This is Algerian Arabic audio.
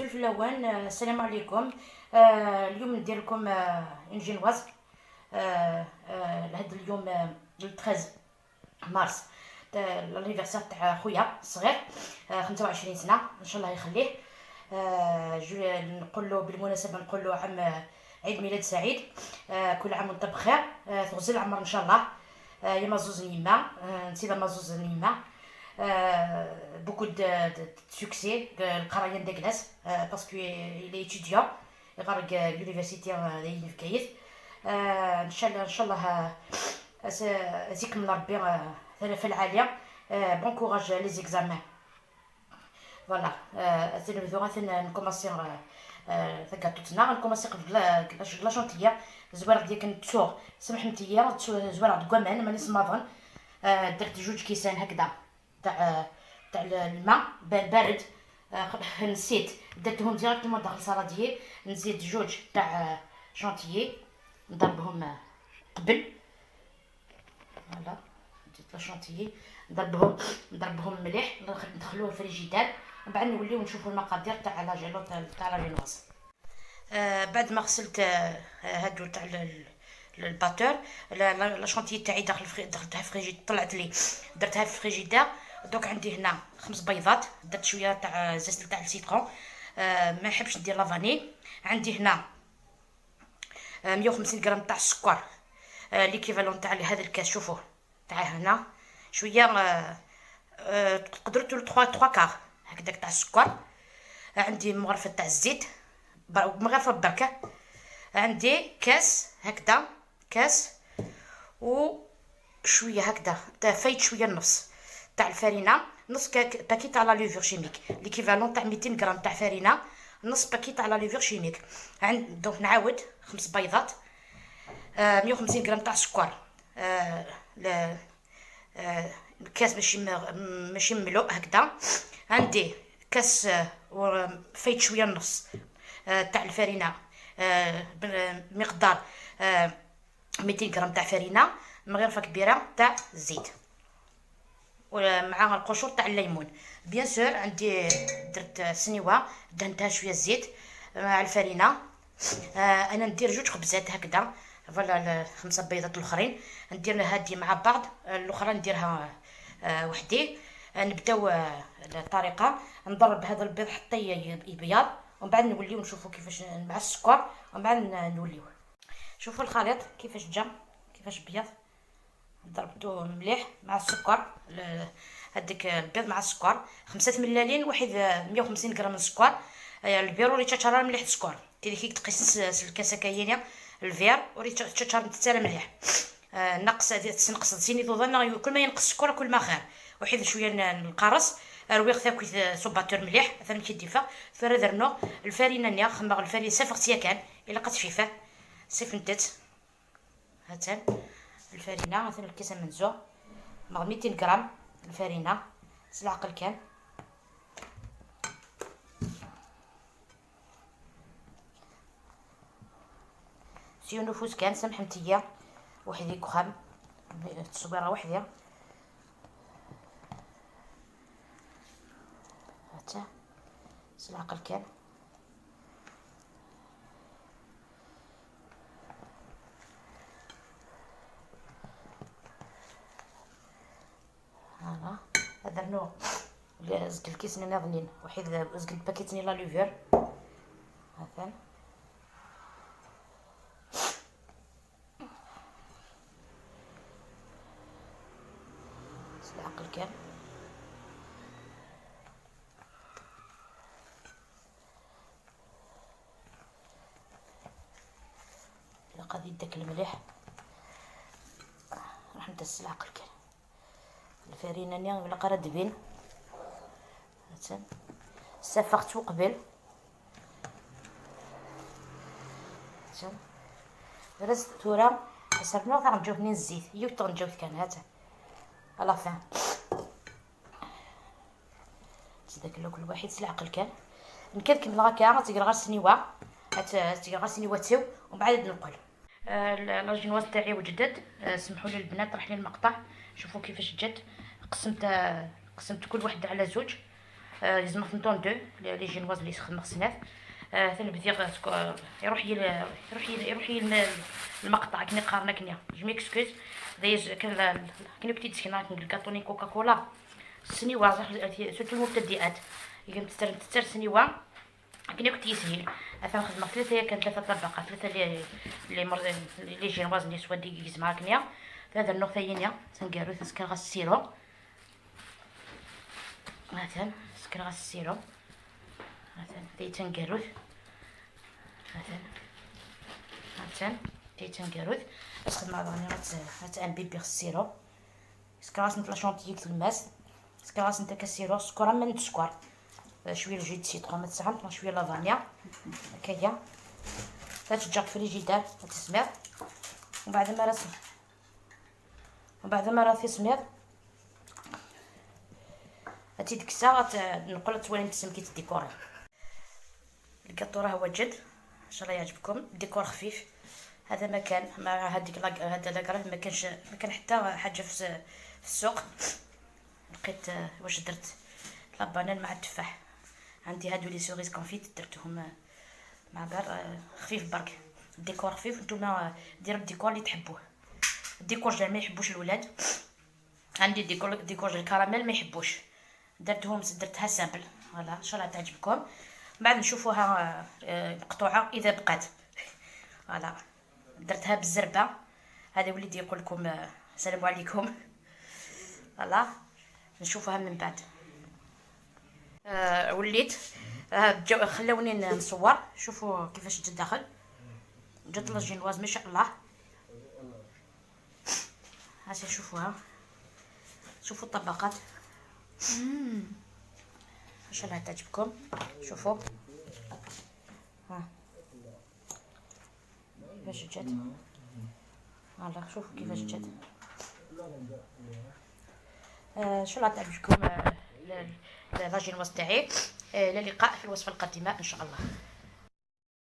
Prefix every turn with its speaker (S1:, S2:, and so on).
S1: Azul fellawen، السلام عليكم. اليوم ندير لكم une génoise لهاد اليوم 13 مارس، l'anniversaire تاع خويا الصغير، 25 سنه، ان شاء الله يخليه. نقول له بالمناسبه، نقول له عام عيد ميلاد سعيد، كل عام وانت بخير، تغزل العمر ان شاء الله. يا مازوز نيما نسيبه مازوز نيما، beaucoup de succès القراية نداكلاس، parce que il est étudiant يغرق l'université في كايت. ان شاء الله ان شاء الله يكمل ربي في العاليه. bon courage les examens. voilà، نبداو غادي نكومونسي ثقاطوتنا. نكومونسي قبل la chantilly. زوار ديال نتسوغ سمح نتيا زوار دكوامان ماني سماضن. درت جوج كيسان هكذا تاع الماء بارد، نسيت درتهم directement داخل saladier. نزيد جوج تاع شونتيي نضربهم قبل. voilà، درت la chantilly نضربهم مليح، ندخلوه في الفريجيدار، ومن بعد نوليو نشوفوا المقادير تاع la génoise تاع la génoise. بعد ما غسلت هادو تاع ال batteur، la chantilly تاعي داخل دخلتها فريجي، طلعت لي درتها في فريجيدار. دوك عندي هنا خمس بيضات، درت شوية تاع zeste تاع ال citron، ما نحبش ندير la vanille. عندي هنا 150 غرام تاع السكر، l'équivalent تاع هذا الكاس، شوفوه تاع هنا شويه، تقدروا تقولوا 3 كار هكذاك تاع السكر. عندي مغرفه تاع الزيت، مغرفه بركه. عندي كاس هكذا، كاس و شوية هكذا فايت شوية النص تاع الفرينه، نص paquet تاع la levure chimique، l'équivalent تاع 200 غرام تاع فرينه، نص paquet تاع la levure chimique. عند donc نعاود: خمس بيضات، 150 غرام تاع السكر، كاس ماشي مملوء هكذا. عندي كاس فايت شوية النص تاع الفرينه، بمقدار 200 غرام تاع فرينه، مغرفه كبيرة تاع الزيت ومع القشور تاع الليمون bien sûr. عندي درت سنيوه دهنتها شوية الزيت مع الفرينه. انا ندير جوج خبزات هكذا. voilà، الخمسة بيضات الاخرين ندير هادي مع بعض، الاخرى نديرها وحدي. نبداو الطريقه، نضرب هذا البيض حتى يبيض، ومن بعد نوليو نشوفوا كيفاش مع السكر، ومن بعد نوليو. شوفوا الخليط كيفاش جا، كيفاش بيض. ضربته مليح مع السكر، هذيك البيض مع السكر، خمسة ملالين واحد 150 غرام من السكر. البيرو اللي تشرى مليح السكر تيدي كي تقيس الكاسه كاينه الفير وري تشرى تتسالى مليح. نقص تنقص سيني ضوضان، كل ما ينقص السكر كل ما خير. وحيد شوية القرص رويغ ثاكويت سو batteur مليح مثلا كي ديفا فرا. درنو الفرينة نيا خمغ الفرينة سافغت كان الا قد فيفا سيف نتت. هاتان الفرينة مثلا الكيسة منزو مع 200 غرام الفرينه، العقل كان سيو نفوس كان سمح نتيا وحدي كخام التصويره وحدي. هاتا العقل كان voilà. هذا نو زق الكيس ناضنين وحيد زق ال paquet ني la levure هذا. العقل كان غادي يداك المليح. راح ندس العقل كان الفرينة ني ولا قرا دبين هاتن سافغتو قبل. هاتن رز تورا سرنا تغنجوت نين الزيت يوك تغنجوت كان هاتا à la fin داك كل واحد العقل كان نكاد كمل هكا تقرا غير سنيوه تقرا غير سنيوه تسو ومن بعد نقل. la génoise تاعي وجدت. سمحوا لي البنات راح لي المقطع. شوفوا كيفاش جات. قسمت كل وحده على زوج. لازم خدمتهم deux les génoises اللي خدمت سنات. ثاني بدي يروح يروح يروح المقطع كني قارنا كني je m'excuse. دايز كان كني كنتي تسكنا الكاطوني كوكا كولا السنيوه، surtout المبتدئات يمكن تستر سنيوه كني كنت يسهل. اثا خدمة ثلاثه، كان ثلاثة طبقات، ثلاثة les génoises اللي سوا دي زعما كنيا. هذا النقطة ينيا تنقالو تسكر غا ال sirop، مثلا سكر غا ال sirop، مثلا دي تنقالوث، مثلا دي تنقالوث. اش خدمة غادي غات imbiber ال sirop، سكر غاس la chantilly الماس، سكر غاس نتا ال sirop، سكر من سكر، شوية ال jus de citron ما تسعم، شوية la vanille هكايا. تتجر فريجيدار تسمير، ومن بعد ما راه تسمير هاتي ديك الساعة نقول تولي نتسم كي تديكوري. الكاطو راه واجد، ان شاء الله يعجبكم. ديكور خفيف، هذا ما كان مع هذيك هذا l'agrafe، ما كانش، ما كان حتى حاجة في السوق. لقيت واش درت la banane مع التفاح، عندي هادو les cerises confites درتهم مع بار خفيف برك، ديكور خفيف. نتوما ديروا الديكور اللي تحبوه. الديكور جا ما يحبوش الولاد، عندي ديكور الكراميل ما يحبوش، درتهم درتها simple. voilà، ان شاء الله تعجبكم. بعد نشوفوها مقطوعة اذا بقات. voilà، درتها بالزربه. هذا وليدي يقول لكم السلام عليكم. voilà، نشوفها من بعد. وليت خلوني نصور. شوفوا كيفاش جات داخل، جات la génoise ما شاء الله. هاتي شوفوها، شوفوا الطبقات، ان شاء الله تعجبكم. شوفوا ها كيفاش جات. voilà، شوفوا كيفاش جات. ان شاء الله تعجبكم la génoise تاعي. الى اللقاء في الوصفة القادمة ان شاء الله.